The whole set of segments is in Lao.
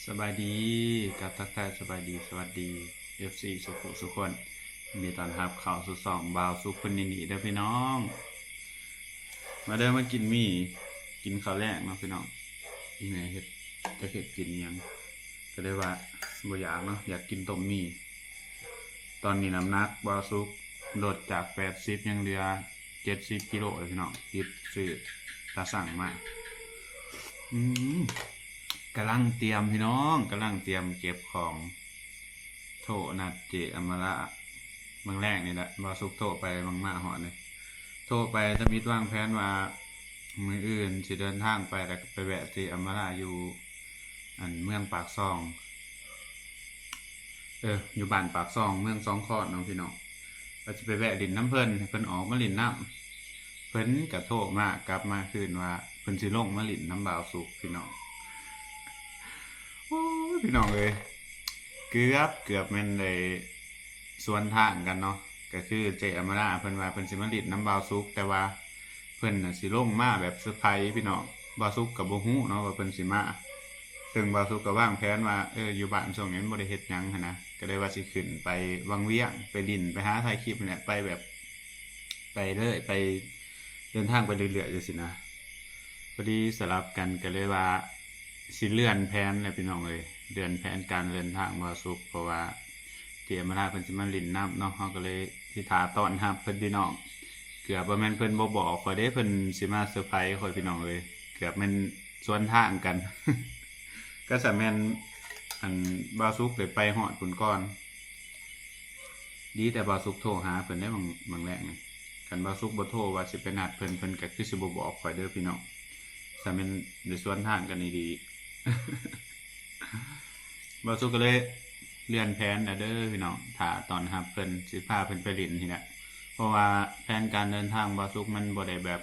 ສະບາຍດີ ກັບທັກທາຍສະບາຍດີ ສະຫວັດດີ ເອັຟຊີ ສູ່ຜູ້ສູ່ຄົນ. ຍິນດີຕ້ອນຮັບເຂົ້າສູ່ຊ່ອງບ່າວສຸກເພິ່ນນີ້ເດີພີ່ນ້ອງ. ມາເດີ ມາກິນໝີ່ ກິນເຂົ້າແລງເນາະພີ່ນ້ອງ. ອີ່ແມ່ເຮັດ ຈັກເຮັດກິນອີ່ຫຍັງ ກໍເລີຍວ່າບໍ່ຢາກເນາະ ຢາກກິນຕົ້ມໝີ່. ຕອນນີ້ນ້ຳໜັກບ່າວສຸກລົດຈາກແປດສິບ ຍັງເຫຼືອເຈັດສິບກິໂລເລີຍພີ່ນ້ອງ. ຕິດຊື້ຕາຊັ່ງມາ. ອືມ ກຳລັງຕຽມພີ່ນ້ອງ ກຳລັງຕຽມເກັບຂອງ. ໂທນັດເຈອຳມາລາ ບາງແລງນີ້ແຫຼະ ບ່າວສຸກໂທໄປ ບາງມາຮອດນີ້ ໂທໄປທຳອິດວາງແຜນວ່າ ມື້ອື່ນຊິເດີນທາງໄປ ແລ້ວກໍໄປແວະເຈອຳມາລາຢູ່ ອັນ ເມືອງປາກຊ່ອງ ເອີ ຢູ່ບ້ານປາກຊ່ອງ ເມືອງສອງຄອນເນາະພີ່ນ້ອງ. ວ່າຊິໄປແວະຫຼິ້ນນຳເພິ່ນ ໃຫ້ເພິ່ນອອກມາຫຼິ້ນນຳ. ເພິ່ນກະໂທມາ ກັບມາຄືນວ່າ ເພິ່ນຊິລົງມາຫຼິ້ນນຳບ່າວສຸກພີ່ນ້ອງ. ໂອ້ຍ ພີ່ນ້ອງເອີຍ ເກືອບ ເກືອບແມ່ນໄດ້ສວນທາງກັນເນາະ. ກະຄືເຈອຳມາລາເພິ່ນວ່າເພິ່ນຊິມາຫຼິ້ນນຳບ່າວສຸກ ແຕ່ວ່າເພິ່ນນະຊິລົງມາແບບເຊີໄພພີ່ນ້ອງ. ບ່າວສຸກກະບໍ່ຮູ້ເນາະວ່າເພິ່ນຊິມາ ເຊິ່ງບ່າວສຸກກະວາງແຜນວ່າ ເອີ ຢູ່ບ້ານຊ່ວງນີ້ມັນບໍ່ໄດ້ເຮັດຫຍັງຫັ້ນນະ ກະເລີຍວ່າຊິຂຶ້ນໄປວັງວຽງ ໄປຫຼິ້ນ ໄປຫາຖ່າຍຄລິບຫັ້ນແຫຼະ ໄປແບບ ໄປເລີຍ ໄປເດີນທາງໄປເລື້ອຍໆ ຈັ່ງຊີ້ນະ. ພໍດີສະຫຼັບກັນ ກໍເລີຍວ່າຊິເລື່ອນແຜນແຫຼະພີ່ນ້ອງເອີຍ ເລື່ອນແຜນການເດີນທາງບ່າວສຸກ ເພາະວ່າເຈອຳມາລາເພິ່ນຊິມາຫຼິ້ນນຳເນາະ. ເຮົາກໍເລີຍຊິຖ້າຕ້ອນຮັບເພິ່ນພີ່ນ້ອງ. ເກືອບບໍ່ແມ່ນເພິ່ນບໍ່ບອກຂ້ອຍເດ້ ເພິ່ນຊິມາເຊີໄພຂ້ອຍພີ່ນ້ອງເອີຍ. ເກືອບແມ່ນສວນທາງກັນ ກະສະແມ່ນ ອັນ ບ່າວສຸກໄດ້ໄປຮອດພຸ້ນກ່ອນ. ດີແຕ່ບ່າວສຸກໂທຫາເພິ່ນໄດ້ ບາງ ບາງແລງນີ້. ຄັນບ່າວສຸກບໍ່ໂທວ່າຊິໄປນັດເພິ່ນ ເພິ່ນກະຄືຊິບໍ່ບອກຂ້ອຍເດີພີ່ນ້ອງ. ສະແມ່ນໄດ້ສວນທາງກັນອີ່ຫຼີ. ບ່າວສຸກກະເລີຍເລື່ອນແຜນແລ້ວເດີພີ່ນ້ອງ. ຖ້າຕ້ອນຮັບເພິ່ນ ຊິພາເພິ່ນໄປຫຼິ້ນນີ້ແຫຼະ ເພາະວ່າແຜນການເດີນທາງບ່າວສຸກມັນບໍ່ໄດ້ແບບ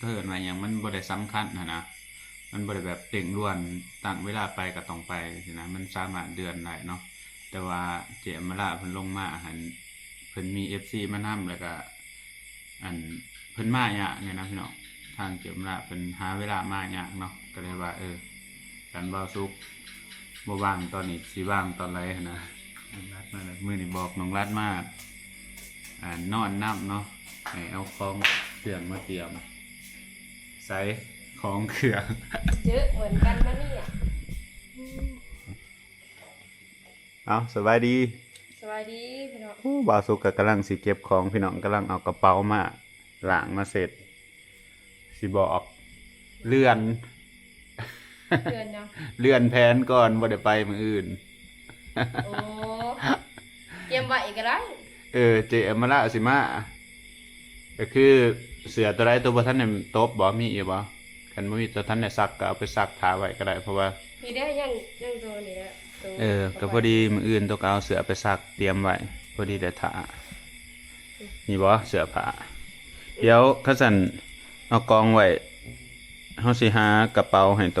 ເອີ້ນວ່າຫຍັງ ມັນບໍ່ໄດ້ສຳຄັນຫັ້ນນະ ມັນບໍ່ໄດ້ແບບເລັ່ງດ່ວນ ຕັ້ງເວລາໄປກໍຕ້ອງໄປຊີ້ນະ ມັນສາມາດເລື່ອນໄດ້ເນາະ. ແຕ່ວ່າເຈອຳມາລາເພິ່ນລົງມາຫັ້ນ ເພິ່ນມີເອັຟຊີມານຳ ແລ້ວກະ ອັນ ເພິ່ນມາຍາກແນ່ນະພີ່ນ້ອງ. ທາງເຈອຳມາລາເພິ່ນຫາເວລາມາຍາກເນາະ ກໍເລີຍວ່າ ເອີ ຄັນບ່າວສຸກບໍ່ວ່າງຕອນນີ້ ຊິວ່າງຕອນໃດຫັ້ນນະ. ນ້ອງລັດມາແລ້ວ ມື້ນີ້ບອກນ້ອງລັດມາ ອ່າ ນອນນຳເນາະ ໃຫ້ເອົາຂອງເຄື່ອງມາຕຽມ. ໃສ່ຂອງເຄື່ອງ ເຈີເໝືອນກັນນະເນຍ. ເອົາ ສະບາຍດີ ສະບາຍດີພີ່ນ້ອງ. ໂອ້ ບ່າວສຸກກະກຳລັງຊິເກັບຂອງພີ່ນ້ອງ ກຳລັງເອົາກະເປົາມາລ້າງມາເຊັດ. ຊິບອກ ເລື່ອນ ເລື່ອນຫຍັງ? ເລື່ອນແຜນກ່ອນ ບໍ່ໄດ້ໄປມື້ອື່ນ. ໂອ້ ຕຽມໄວ້ກະໄດ້. ເອີ ເຈອຳມາລາຊິມາ ກະຄືເສື້ອໂຕໃດໂຕບໍ່ທັນໄດ້ຕົບບໍ່ ມີຢູ່ບໍ່? ຄັນບໍ່ມີໂຕທັນໄດ້ຊັກກະເອົາໄປຊັກຖ້າໄວ້ກະໄດ້ ເພາະວ່າ ນີ້ເດ້ ຍັງ ຍັງໂຕນີ້ແຫຼະ. ເອີ ກະພໍດີມື້ອື່ນໂຕກະເອົາເສື້ອໄປຊັກຕຽມໄວ້ ພໍດີໄດ້ຖ້າ. ນີ້ບໍ່ ເສື້ອຜ້າ. ດຽວຄັນຊັ້ນເອົາກອງໄວ້ ເຮົາຊິຫາກະເປົາໃຫ້ໂຕ.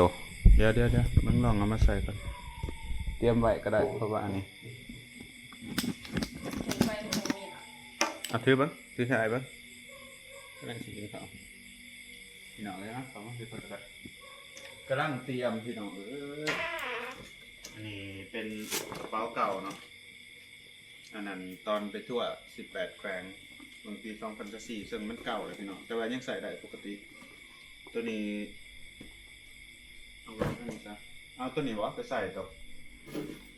ດຽວໆໆ ເບິ່ງ ລອງເອົາມາໃສ່ກ່ອນ. ຕຽມໄວ້ກະໄດ້ ເພາະວ່າອັນນີ້ ເອົາຖືເບິ່ງ ຖືໃຫ້ອ້າຍເບິ່ງ. ກຳລັງຊິກິນເຂົ້າ ພີ່ນ້ອງເອີຍ ເຂົ້າມາ ກຳລັງຕຽມ ພີ່ນ້ອງເອີຍ. ອັນນີ້ເປັນກະເປົາເກົ່າເນາະ ອັນນັ້ນຕອນໄປທົວສິບແປດແຂວງ ເມື່ອປີສອງພັນຊາວສີ່ ເຊິ່ງມັນເກົ່າແລ້ວພີ່ນ້ອງ ແຕ່ວ່າຍັງໃຊ້ໄດ້ປົກກະຕິ. ໂຕນີ້ ເອົາໄວ້ໃນນີ້ຊະ. ເອົາໂຕນີ້ບໍ່ ໄປໃສ່ໂຕ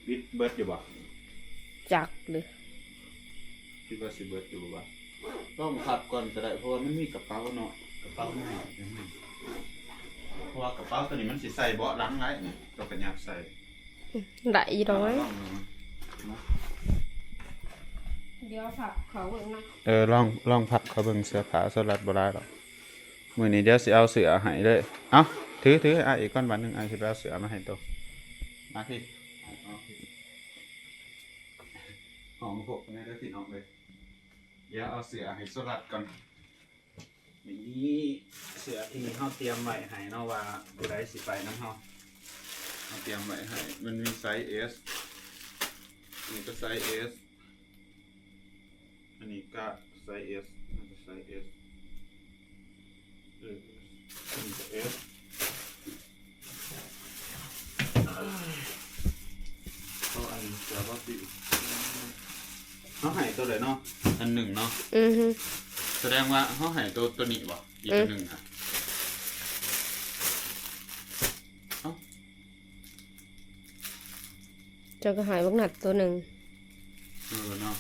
ບິດເບິດຢູ່ບໍ່? ຈັກເລີຍ ຄິດວ່າຊິເບິດຢູ່ບໍ່ວະ? ລອງພັບກ່ອນກະໄດ້ ເພາະວ່າມັນມີກະເປົາເນາະ ກະເປົາໃຫຍ່ ເພາະວ່າກະເປົາໂຕນີ້ມັນຊິໃສ່ເບາະຫຼັງໄດ້ນີ້ ໂຕກະຫຍັບໃສ່ ໄດ້ຢູ່ດອກ. ລອງເບິ່ງເນາະ ດຽວພັບເຂົ້າເບິ່ງນະ. ເອີ ລອງ ລອງພັບເຂົ້າເບິ່ງ ເສື້ອຜ້າໂຊລັດບໍ່ຫຼາຍດອກ. ມື້ນີ້ດຽວຊິເອົາເສື້ອໃຫ້ເລີຍ. ເອົາ ຖື ຖືໃຫ້ອ້າຍອີກກ່ອນບາດໜຶ່ງ ອ້າຍຊິໄປເອົາເສື້ອມາໃຫ້ໂຕ. ມາພີ້ ຫ້ອງໂພກແນ່ເດີພີ່ນ້ອງເອີຍ. ດຽວເອົາເສື້ອໃຫ້ໂຊລັດກ່ອນ. ນີ້ເສື້ອທີ່ເຮົາຕຽມໄວ້ໃຫ້ເນາະ ວ່າຜູ້ໃດຊິໄປນຳເຮົາ ເຮົາຕຽມໄວ້ໃຫ້. ມັນມີໄຊເອສ ນີ້ກະໄຊເອສ ອັນນີ້ກະໄຊເອສ ໜ້າຈະໄຊເອສ ເອີ ອັນນີ້ກະເອສ. ເຮົາໃຫ້ໂຕໃດເນາະ? ອັນໜຶ່ງເນາະ. ອືຮຶ ສະແດງວ່າເຮົາໃຫ້ໂຕ ໂຕນີ້ບໍ່? ອີກອັນໜຶ່ງນະ. ເອົ້າ ເຈົ້າກໍໃຫ້ບັກນັດໂຕໜຶ່ງ. ເອີເນາະ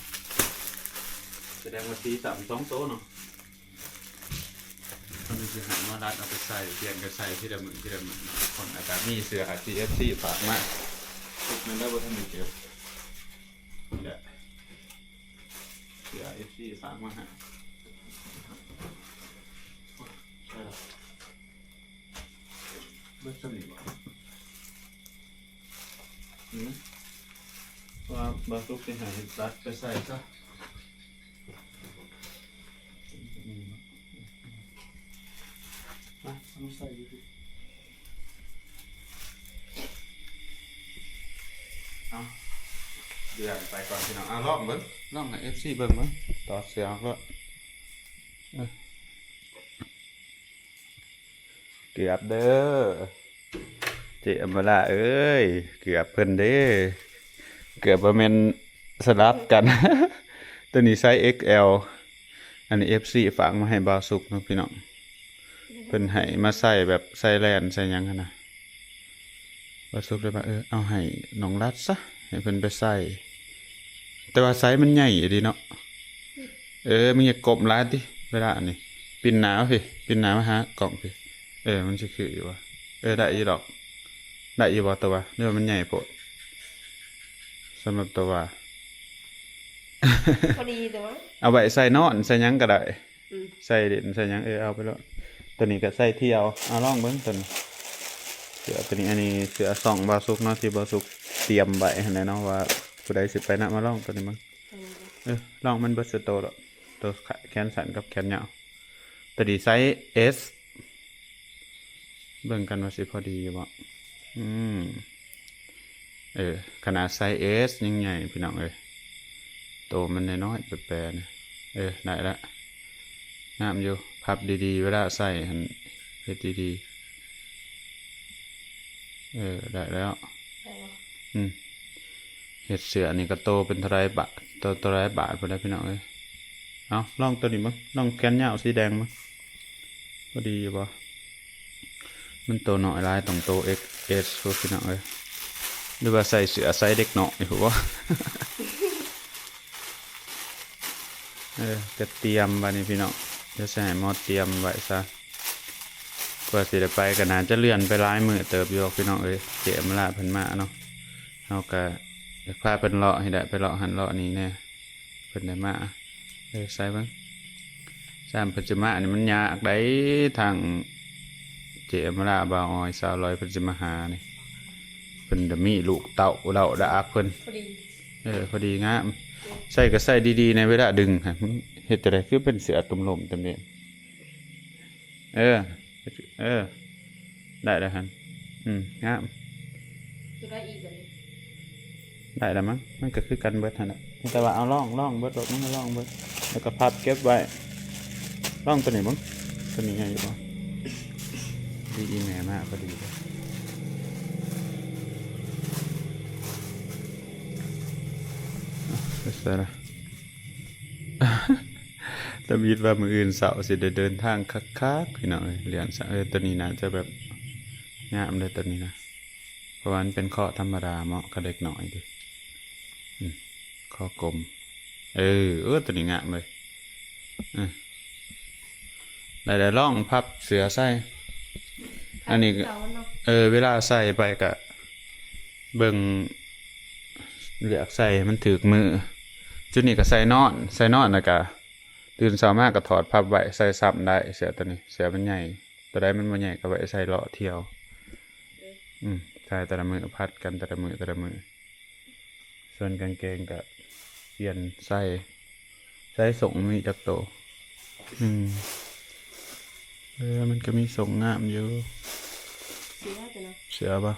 ສະແດງວ່າສີ່ສາມສອງໂຕເນາະ. ມັນຊິໃຫ້ມາລັດເອົາໄປໃສ່ ປ່ຽນກັນໃສ່ທີລະມື້ທີລະມື້ເນາະ. ຄົນອາດຈະມີເສື້ອທີ່ເອັຟຊີຝາກມາ ຊຸດໜຶ່ງໄດ້ບໍ່ທັນໄດ້ເກັບ. ນີ້ແຫຼະ ເສື້ອເອັຟຊີຝາກມາໃຫ້. ເບິດສ່ຳນີ້ບໍ່? ອືມ ວ່າບ່າວສຸກຊິໃຫ້ລັດໄປໃສ່ຊະ. ອືມ ມາ ເອົາມາໃສ່ຢູ່ພີ້. ເອົາ ເລື່ອນໄປກ່ອນພີ່ນ້ອງ. ເອົາ ລອງເບິ່ງ ລອງໃຫ້ເອັຟຊີເບິ່ງເບິ່ງ. ຖອດເສື້ອອອກໂລດ. ເອີ ເກືອບເດີ້ ເຈ້ອຳມາລາເອີຍ ເກືອບເພິ່ນເດ້. ເກືອບບໍ່ແມ່ນສະຫຼັບກັນ ໂຕນີ້ໄຊເອັກແອລ. ອັນນີ້ເອັຟຊີຝາກມາໃຫ້ບ່າວສຸກເນາະພີ່ນ້ອງ. ເພິ່ນໃຫ້ມາໃສ່ແບບໃສ່ແລ່ນໃສ່ຫຍັງຫັ້ນນະ. ບ່າວສຸກເລີຍວ່າ ເອີ ເອົາໃຫ້ນ້ອງລັດຊະ ໃຫ້ເພິ່ນໄປໃສ່. ແຕ່ວ່າໄຊມັນໃຫຍ່ອີ່ຫຼີເນາະ. ເອີ ມຶງຢ່າກົ້ມຫຼາຍຕິ ເວລາອັນນີ້ ປິ່ນໜ້າມາພີ້ ປິ່ນໜ້າມາຫາກ້ອງພີ້. ເອີ ມັນຊິຄືຢູ່ບໍ່? ເອີ ໄດ້ຢູ່ດອກ. ໄດ້ຢູ່ບໍ່ໂຕວ່າ ຫຼືວ່າມັນໃຫຍ່ໂພດ? ສຳລັບໂຕວ່າ ພໍດີແຕ່ວ່າ ເອົາໄວ້ໃສ່ນອນໃສ່ຫຍັງກໍໄດ້. ອືມ ໃສ່ຫຼິ້ນໃສ່ຫຍັງ ເອີ ເອົາໄປໂລດ. ໂຕນີ້ກໍໃສ່ທ່ຽວ ເອົາລອງເບິ່ງໂຕນີ້. ເສື້ອໂຕນີ້ ອັນນີ້ເສື້ອຊ່ອງບ່າວສຸກເນາະ ທີ່ບ່າວສຸກຕຽມໄວ້ຫັ້ນແຫຼະເນາະ ວ່າຜູ້ໃດຊິໄປນຳ. ມາລອງໂຕນີ້ເບິ່ງ. ເອີ ລອງມັນເບິດຊຸດໂຕໂລດ ໂຕແຂນສັ້ນກັບແຂນຍາວ. ໂຕນີ້ໄຊເອສ ເບິ່ງກັນວ່າຊິພໍດີຢູ່ບໍ່. ອືມ ເອີ ຂະໜາດໄຊເອສຍັງໃຫຍ່ພີ່ນ້ອງເອີຍ. ໂຕມັນນ້ອຍໆ ແປໆ ນີ້. ເອີ ໄດ້ລະ ງາມຢູ່. ພັບດີໆ ເວລາໃສ່ຫັ້ນ ເຮັດດີໆ. ເອີ ໄດ້ແລ້ວ. ໄດ້ແລ້ວ. ອືມ ເຮັດເສື້ອນີ້ກໍໂຕເປັນເທົ່າໃດບາດ ໂຕ ເທົ່າໃດບາດພຸ້ນແຫຼະພີ່ນ້ອງເອີຍ. ເອົາ ລອງໂຕນີ້ເບິ່ງ ລອງແຂນຍາວສີແດງເບິ່ງ ພໍດີຢູ່ບໍ່? ມັນໂຕນ້ອຍຫຼາຍ ຕ້ອງໂຕເອັກແອລພຸ້ນພີ່ນ້ອງເອີຍ. ຫຼືວ່າໃສ່ເສື້ອໃສ່ເດັກນ້ອຍພຸ້ນບໍ່? ເອີ ກະຕຽມບາດນີ້ພີ່ນ້ອງ ດຽວຊິໃຫ້ໝໍຕຽມໄວ້ຊະ. ກວ່າຊິໄດ້ໄປກໍໜ້າຈະເລື່ອນໄປຫຼາຍມື້ເຕີບຢູ່ດອກພີ່ນ້ອງເອີຍ. ເຈ້ອຳມາລາເພິ່ນມາເນາະ ເຮົາກໍຢາກພາເພິ່ນເລາະໃຫ້ໄດ້ ໄປເລາະຫັ້ນເລາະນີ້ແດ່ ເພິ່ນໄດ້ມາ. ເອີ ໃສ່ເບິ່ງ ຊ້ຳເພິ່ນຊິມານີ້ມັນຍາກໃດ໋ ທາງເຈ້ອຳມາລາ ບ່າວອອຍ ສາວລອຍ ເພິ່ນຊິມາຫານີ້ ເພິ່ນຈະມີລູກເຕົ້າເລົາດາກເພິ່ນ. ພໍດີ ເອີ ພໍດີງາມ. ໃສ່ກໍໃສ່ດີໆ ໃນເວລາດຶງຫັ້ນ ເຮັດຈັ່ງໃດຄືເປັນເສື້ອຕຸ່ມລົ້ມຕົມເດ. ເອີ ເອີ ໄດ້ແລ້ວຫັ້ນ. ອືມ ງາມ. ໂຕໃດອີກບາດນີ້? ໄດ້ແລ້ວມັງ ມັນກໍຄືກັນເບິດຫັ້ນແຫຼະ. ແຕ່ວ່າເອົາລອງ ລອງເບິດໂລດ ມັນກໍລອງເບິດ ແລ້ວກໍພັບເກັບໄວ້. ລອງໂຕນີ້ເບິ່ງ ໂຕນີ້ໃຫຍ່ຢູ່ບໍ່? ດີ ອີ່ແມ່ມາພໍດີເລີຍ. ເອົາ ໄປໃສ່ລະ? ທຳອິດວ່າມື້ອື່ນເຊົ້າຊິໄດ້ເດີນທາງຄັກໆ ພີ່ນ້ອງເອີຍ. ຫຼຽນສະ ເອີ ໂຕນີ້ໜ້າຈະແບບງາມເດີ ໂຕນີ້ນະ ເພາະວ່າມັນເປັນເຄາະທຳມະດາ ເໝາະກັບເດັກນ້ອຍເດ. ອືມ ເຄາະກົມ. ເອີ ເອີ ໂຕນີ້ງາມເລີຍ. ອືມ ໄດ້ ໄດ້ລອງພັບເສື້ອໃສ່. ອັນນີ້ ເອີ ເວລາໃສ່ໄປກະເບິ່ງ ເລືອກໃສ່ໃຫ້ມັນຖືກມື້. ຈຸດນີ້ກໍໃສ່ນອນ ໃສ່ນອນແລ້ວກະຕື່ນເຊົ້າມາກໍຖອດພັບໄວ້ ໃສ່ຊ້ຳໄດ້. ເສື້ອໂຕນີ້ ເສື້ອມັນໃຫຍ່ ໂຕໃດມັນບໍ່ໃຫຍ່ກໍໄວ້ໃສ່ເລາະທ່ຽວ. ອືມ ໃສ່ແຕ່ລະມື້ ຜັດກັນແຕ່ລະມື້ ແຕ່ລະມື້. ສ່ວນກາງເກງກະປ່ຽນໃສ່ ໃສ່ສົ້ງມີຈັກໂຕ? ອືມ ເອີ ມັນກະມີສົ້ງງາມຢູ່. ເສື້ອຕົວນັ້ນ ເສື້ອບໍ່?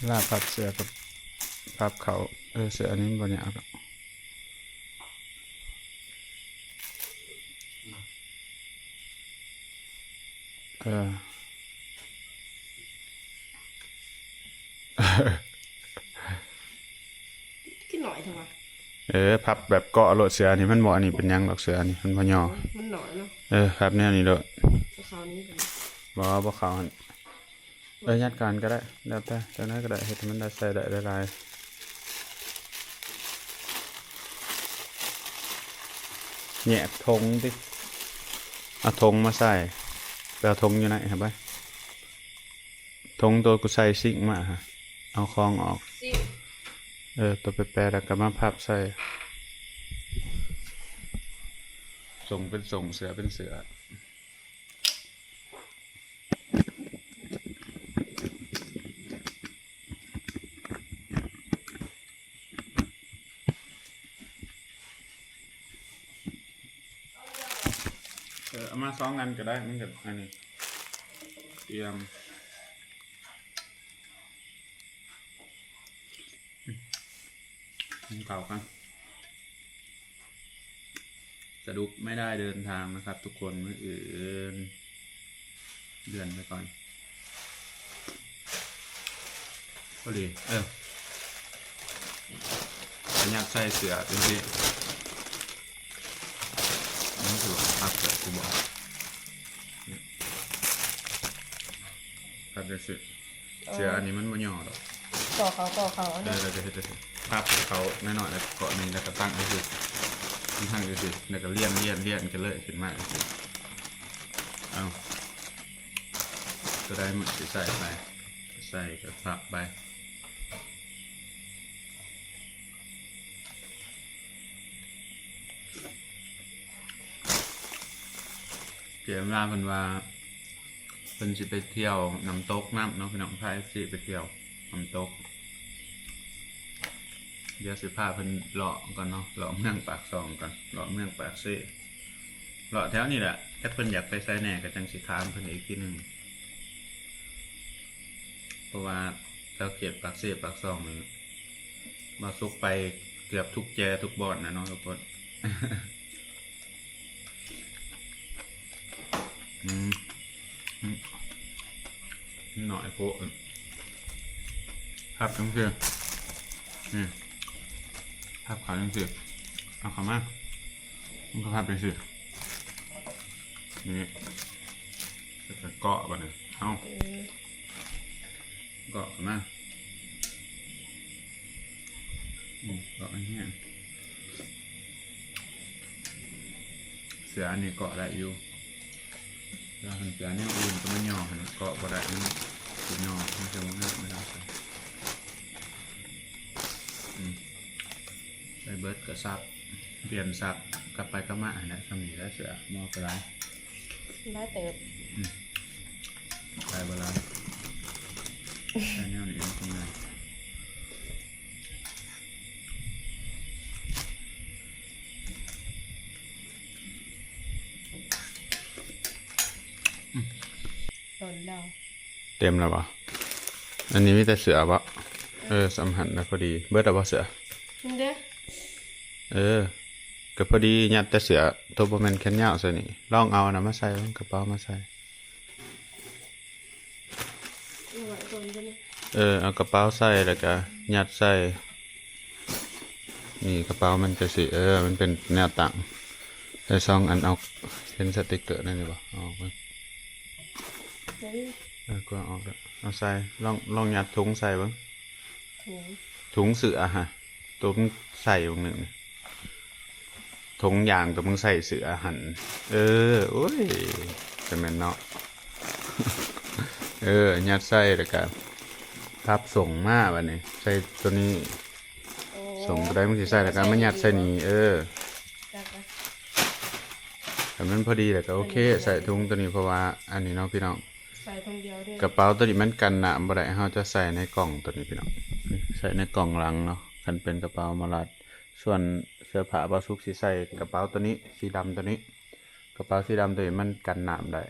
ລາພັບເສື້ອກັບພັບເຂົ້າ. ເອີ ເສື້ອອັນນີ້ມັນບໍ່ຍາກດອກ. ເອີ ຄືໜ້ອຍແທ້ວະ? ເອີ ພັບແບບເກາະໂລດ ເສືອອັນນີ້ມັນບໍ່ ອັນນີ້ເປັນຫຍັງດອກ ເສືອອັນນີ້ມັນບໍ່ຫຍໍ້ ມັນໜ້ອຍເນາະ. ເອີ ພັບແນວນີ້ໂລດ ເອົາເຂົ້ານີ້ກໍໄດ້. ບໍ່ ບໍ່ເຂົ້າຫັ້ນ. ເອີ ຍັດກ່ອນກໍໄດ້ ແລ້ວແຕ່ ຈັ່ງໃດກໍໄດ້ ເຮັດໃຫ້ມັນໄດ້ໃສ່ໄດ້ຫຼາຍໆ. ແຍກຖົງຕິ ເອົາຖົງມາໃສ່ ໄປເອົາຖົງຢູ່ໃນຫັ້ນໄປ ຖົງໂຕກູໃສ່ຊິງມາຫາ ເອົາຂອງອອກ ຊິງ ເອີ ໂຕແປໆ ແລ້ວກໍມາພັບໃສ່ ສົ່ງເປັນສົ່ງ ເສືອເປັນເສືອ. ເອີ ເອົາມາສອງອັນກໍໄດ້ ມັນກໍອັນນີ້ ຕຽມ ກິນເຂົ້າກັນ. สรุปไม่ได้เดินทางนะครับทุกคน มื้ออื่น เลื่อนไปก่อน พอดี เออ ขยับใส่เสื้อจังซี่ มันสิบ่พับแบบกูบอก พับจังซี่ เออ เสื้ออันนี้มันบ่ย่อดอก ต่อเขา ต่อเขา เออ แล้วก็เฮ็ดจังซี่ พับเขาน้อยๆ แล้วก็เกาะนี่ แล้วก็ตั้งจังซี่ ตั้งจังซี่ แล้วก็เลี่ยน เลี่ยน เลี่ยนกันเลย ขึ้นมาจังซี่ เอา ตัวใดมันสิใส่ไป ใส่ก็พับไป เจมลาเพิ่นว่า เพิ่นสิไปเที่ยวน้ำตกนำเนาะพี่น้อง พาเอฟซีไปเที่ยวน้ำตก เดี๋ยวสิพาเพิ่นเลาะก่อนเนาะ เลาะเมืองปากช่องก่อน เลาะเมืองปากเซ เลาะแถวนี้แหละ จักเพิ่นอยากไปไสแหน่ก็จั่งสิถามเพิ่นอีกทีหนึ่ง เพราะว่าแถวเขตปากเซ ปากช่องนี่ บ่าวสุกไปเกือบทุกแจทุกบ่อนนะเนาะทุกคน อืม อืม น้อยโพด พับจังซี่ นี่ พับเขาจังซี่ เอาเข้ามา มันก็พับจังซี่ นี่ แล้วก็เกาะบัดนี้ เอา เออ เกาะเข้ามา อืม เกาะอันนี้ เสื้ออันนี้เกาะได้อยู่ ถ้าเป็นเสื้อแนวอื่นก็มาย่อหั่น เกาะบ่ได้ มันสิย่อ มันจะบ่งาม บ่ได้ อืม ใส่เบิดก็ซัก เปลี่ยนซัก กลับไปกลับมาหั่นแหละ ส่ำนี้แหละ เสื้อ บ่เอาไปหลาย หลายเติบ อืม ใส่บ่หลาย ใส่แนวนี้มันคงง่าย อืม โดนแล้ว เต็มแล้วบ่ อันนี้มีแต่เสื้อบ่ เออ ส่ำหั่นนะ พอดี เบิดแล้วบ่เสื้อ นี่เด้ เออ ก็พอดี ยัดแต่เสื้อ โตบ่แม่นแขนยาวใส่นี่ ลองเอาอันนั้นมาใส่เบิ่ง กระเป๋ามาใส่ เอาไว้ก่อนก็ได้ เออ เอากระเป๋าใส่แล้วก็ยัดใส่ นี่กระเป๋ามันจะสิ เออ มันเป็นแนวตั้ง ได้สองอัน เอา เห็นสติกเกอร์นั่นอยู่บ่ เอาออกมา เฮ้ย เออ ก็เอาออกแล้ว เอาใส่ ลอง ลองยัดถุงใส่เบิ่ง ถุง ถุงเสื้อฮะ ตัวมึงใส่บางหนึ่ง ถุงยางตัวมึงใส่เสื้อหั่น เออ โอ้ย จะแม่นเนาะ เออ ยัดใส่แล้วก็พับส่งมาบัดนี้ ใส่ตัวนี้ โอ้ ส่งตัวใดมึงสิใส่แล้วก็มายัดใส่นี่ เออ จักนะ ถ้ามันพอดีแล้วก็โอเค ใส่ถุงตัวนี้ เพราะว่าอันนี้เนาะพี่น้อง ใส่ถุงเดียวเด้ กระเป๋าตัวนี้มันกันน้ำบ่ได้ เฮาจะใส่ในกล่องตัวนี้พี่น้อง ใส่ในกล่องหลังเนาะ คันเป็นกระเป๋ามาลัด ส่วนเสื้อผ้าบ่าวสุกสิใส่กระเป๋าตัวนี้ สีดำตัวนี้ กระเป๋าสีดำตัวนี้มันกันน้ำได้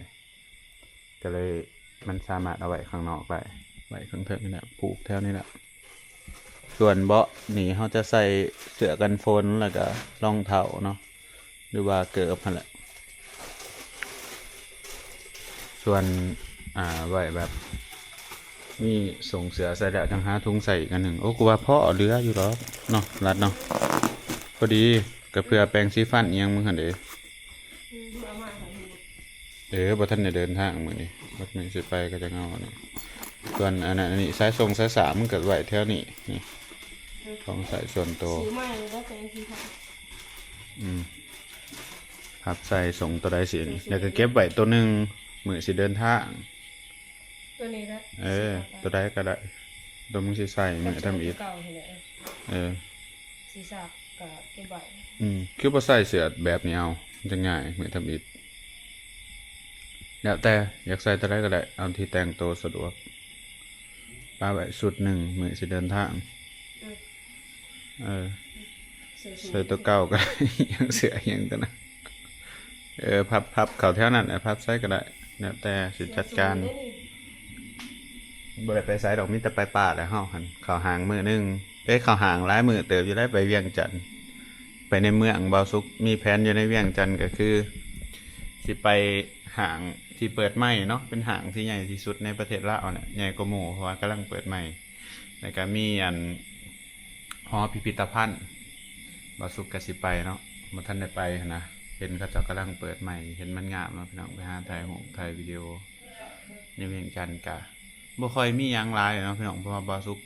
ก็เลยมันสามารถเอาไว้ข้างนอกได้ ไว้ข้างเทิงนี่แหละ ผูกแถวนี้แหละ ส่วนเบาะนี่เฮาจะใส่เสื้อกันฝน แล้วก็รองเท้าเนาะ หรือว่าเกิบหั่นแหละ ส่วน อ่า ไว้แบบ ມີສົ່ງເສື້ອໃສ່ແລ້ວ ຈັ່ງຫາຖົງໃສ່ອີກອັນໜຶ່ງ. ໂອ້ ກູວ່າພໍເຫຼືອຢູ່ດອກເນາະ ລັດເນາະ. ພໍດີ ກໍເພື່ອແປງສີຟັນອີ່ຫຍັງມຶງຫັ້ນເດ້. ອືມ ເອົາມາໃຫ້ເຫັນ. ເອີ ບໍ່ທັນໄດ້ເດີນທາງມື້ນີ້ ບັດມື້ຊິໄປກໍຈະເອົາອັນນີ້. ສ່ວນອັນນັ້ນອັນນີ້ ສາຍສົ່ງສາຍສາກມັນກໍໄວ້ແຖວນີ້ ນີ້ ຂອງໃຊ້ສ່ວນໂຕ. ຊື້ໃໝ່ແລ້ວແປງສີຟັນ. ອືມ ພັບໃສ່ສົ່ງໂຕໃດຊິນີ້ ແລ້ວກໍເກັບໄວ້ໂຕໜຶ່ງ ມື້ຊິເດີນທາງ. ຕົວນີ້ລະ ເອີ ໂຕໃດກໍໄດ້ ໂຕມຶງຊິໃສ່ມື້ທຳອິດ. ເອີ ສີສາກກໍເກັບໄວ້. ອືມ ຄືບໍ່ໃສ່ເສື້ອແບບນີ້ເອົາ ມັນຈະງ່າຍມື້ທຳອິດ. ແລ້ວແຕ່ ຢາກໃສ່ຕົວໃດກໍໄດ້ ເອົາທີ່ແຕ່ງໂຕສະດວກ. ປະໄວ້ຊຸດໜຶ່ງ ມື້ຊິເດີນທາງ. ອືມ ເອີ ໃສ່ຕົວເກົ່າກໍໄດ້ ຫຍັງເສື້ອຫຍັງຕົວນັ້ນ. ເອີ ພັບ ພັບເຂົ້າແຖວນັ້ນ ພັບໃສ່ກໍໄດ້ ແລ້ວແຕ່ຊິຈັດການ. ບໍ່ໄດ້ໄປໃສດອກ ມີແຕ່ໄປປ່າແຫຼະເຮົາຫັ້ນ. ເຂົ້າຫ້າງມື້ໜຶ່ງ ເອີ ເຂົ້າຫ້າງຫຼາຍມື້ເຕີບຢູ່ໄດ໋ ໄປວຽງຈັນ ໄປໃນເມືອງ. ບ່າວສຸກມີແຜນຢູ່ໃນວຽງຈັນ ກໍຄືຊິໄປຫ້າງທີ່ເປີດໃໝ່ເນາະ ເປັນຫ້າງທີ່ໃຫຍ່ທີ່ສຸດໃນປະເທດລາວແຫຼະ ໃຫຍ່ກວ່າໝູ່ ເພາະວ່າກຳລັງເປີດໃໝ່. ແລ້ວກໍມີອັນ ຫໍພິພິທະພັນ ບ່າວສຸກກໍຊິໄປເນາະ ບໍ່ທັນໄດ້ໄປຫັ້ນນະ. ເຫັນເຂົາເຈົ້າກຳລັງເປີດໃໝ່ ເຫັນມັນງາມເນາະພີ່ນ້ອງ ໄປຫາຖ່າຍຮູບຖ່າຍວິດີໂອໃນວຽງຈັນ. ກະບໍ່ຄ່ອຍມີຫຍັງຫຼາຍເນາະພີ່ນ້ອງ ເພາະວ່າບ່າວສຸກ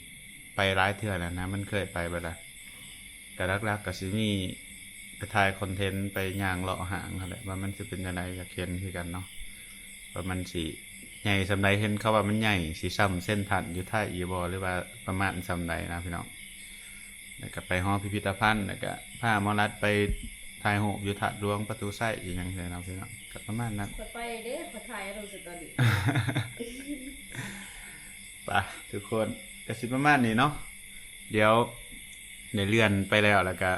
ໄປຫຼາຍເທື່ອແລ້ວນະ ມັນເຄີຍໄປເບິດລະ. ກະຫຼັກໆກໍຊິມີໄປຖ່າຍຄອນເທັນ ໄປຍ່າງເລາະຫ້າງຫັ້ນແຫຼະ ວ່າມັນຊິເປັນຈັ່ງໃດ ຢາກເຫັນຄືກັນເນາະ ວ່າມັນຊິໃຫຍ່ສ່ຳໃດ. ເຫັນເຂົາວ່າມັນໃຫຍ່ ຊິສ່ຳເຊັນທຣານຢູ່ໄທຢູ່ບໍ່ ຫຼືວ່າປະມານສ່ຳໃດນະພີ່ນ້ອງ. ແລ້ວກໍໄປຫໍພິພິທະພັນ ແລ້ວກໍພາໝໍລັດໄປຖ່າຍຮູບຢູ່ທາດຫຼວງປະຕູໄຊອີ່ຫຍັງຊີ້ນະພີ່ນ້ອງ ກໍປະມານນັ້ນ. ຂ້ອຍໄປເດ້ ຂ້ອຍຖ່າຍລົງສະຕໍຣີ. ໄປທຸກຄົນ ກໍຊິປະມານນີ້ເນາະ. ດຽວໄດ້ເລື່ອນໄປແລ້ວ ແລ້ວກະ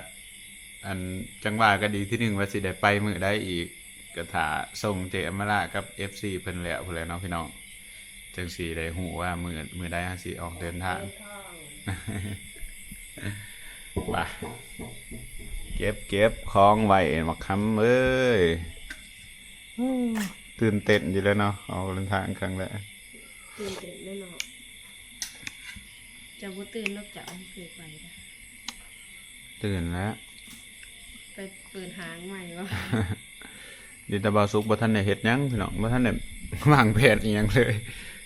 ອັນ ຈັ່ງວ່າກັນອີກທີໜຶ່ງວ່າຊິໄດ້ໄປມື້ໃດອີກ ກໍຖ້າສົ່ງເຈ້ອຳມາລາກັບເອັຟຊີເພິ່ນແລ້ວພຸ້ນແຫຼະເນາະພີ່ນ້ອງ ຈັ່ງຊິໄດ້ຮູ້ວ່າມື້ ມື້ໃດເຮົາຊິອອກເດີນທາງ. ໄປ ເກັບ ເກັບຂອງໄວ້ບັກຄຳເອີຍ. ຕື່ນເຕັ້ນຢູ່ແລ້ວເນາະ ອອກເດີນທາງຄັ້ງແລກ. ຕື່ນເຕັ້ນແນ່ນອນ. ເຈົ້າບໍ່ຕື່ນດອກ ເຈົ້າບໍ່ເຄີຍໄປເດ້. ຕື່ນແລ້ວ ໄປເປີດຫ້າງໃໝ່ບໍ່? ດີແຕ່ບ່າວສຸກບໍ່ທັນໄດ້ເຮັດຫຍັງພີ່ນ້ອງ ບໍ່ທັນໄດ້ວາງແຜນອີ່ຫຍັງເລີຍ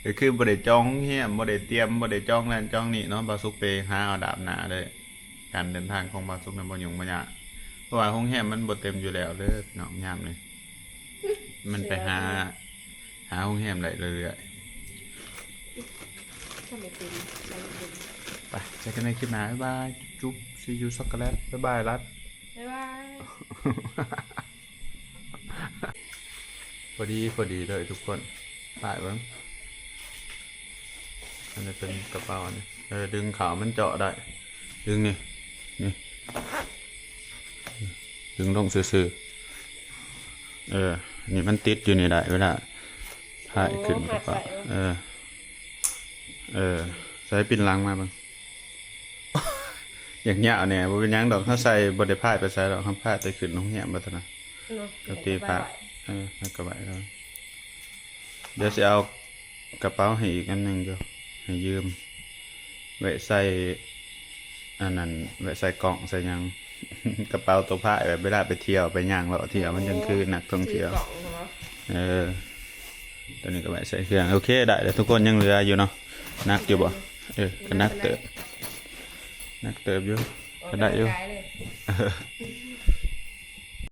ກໍຄືບໍ່ໄດ້ຈອງໂຮງແຮມ ບໍ່ໄດ້ຕຽມ ບໍ່ໄດ້ຈອງນັ້ນຈອງນີ້ເນາະ. ບ່າວສຸກໄປຫາເອົາດາບໜ້າເລີຍ. ການເດີນທາງຂອງບ່າວສຸກນັ້ນບໍ່ຫຍຸ້ງບໍ່ຍາກ ເພາະວ່າໂຮງແຮມມັນບໍ່ເຕັມຢູ່ແລ້ວເດີພີ່ນ້ອງ ຍາມນີ້ ມັນໄປຫາ ຫາໂຮງແຮມໄດ້ເລື້ອຍໆ. ໄປ ເຈີກັນໃນຄລິບໜ້າ ບາຍບາຍ ຈຸບ see you ຊັອກໂກແລັດ ບາຍບາຍລັດ ບາຍບາຍ. ພໍດີ ພໍດີເລີຍທຸກຄົນ ຖ່າຍເບິ່ງ. ອັນນີ້ເປັນກະເປົາອັນນີ້ ເອີ ດຶງຂາວມັນເຈາະໄດ້ ດຶງນີ້ ນີ້ ດຶງລົງຊື່ໆ. ເອີ ນີ້ມັນຕິດຢູ່ນີ້ໄດ້ ເວລາຖ່າຍຂຶ້ນກະເປົາ. ເອີ ເອີ ໃສ່ປິ່ນຫຼັງມາເບິ່ງ. ຢາກຍາວແດ່ ບໍ່ເປັນຫຍັງດອກ ເຮົາໃສ່ບໍ່ໄດ້ພາຍໄປໃສດອກ ເຮົາພາຍແຕ່ຂຶ້ນໂຮງແຮມ ບັດນັ້ນນະ ເນາະ ກໍຕີພາຍ. ເອີ ແລ້ວກໍໄວ້ກ່ອນ. ດຽວຊິເອົາກະເປົາໃຫ້ອີກອັນໜຶ່ງຢູ່ ໃຫ້ຢືມ ໄວ້ໃສ່ອັນນັ້ນ ໄວ້ໃສ່ກ້ອງໃສ່ຫຍັງ. ກະເປົາໂຕພາຍ ແບບເວລາໄປທ່ຽວໄປຍ່າງເລາະທ່ຽວ ມັນຈັ່ງຄືນັກທ່ອງທ່ຽວ. ເອີ ໂຕນີ້ກໍໄວ້ໃສ່ເຄື່ອງ. ໂອເຄ ໄດ້ແລ້ວທຸກຄົນ ຍັງເຫຼືອຢູ່ເນາະ ໜັກຢູ່ບໍ່? ເອີ ກໍໜັກເຕີບ ໜັກເຕີບຢູ່ ກໍໄດ້ຢູ່.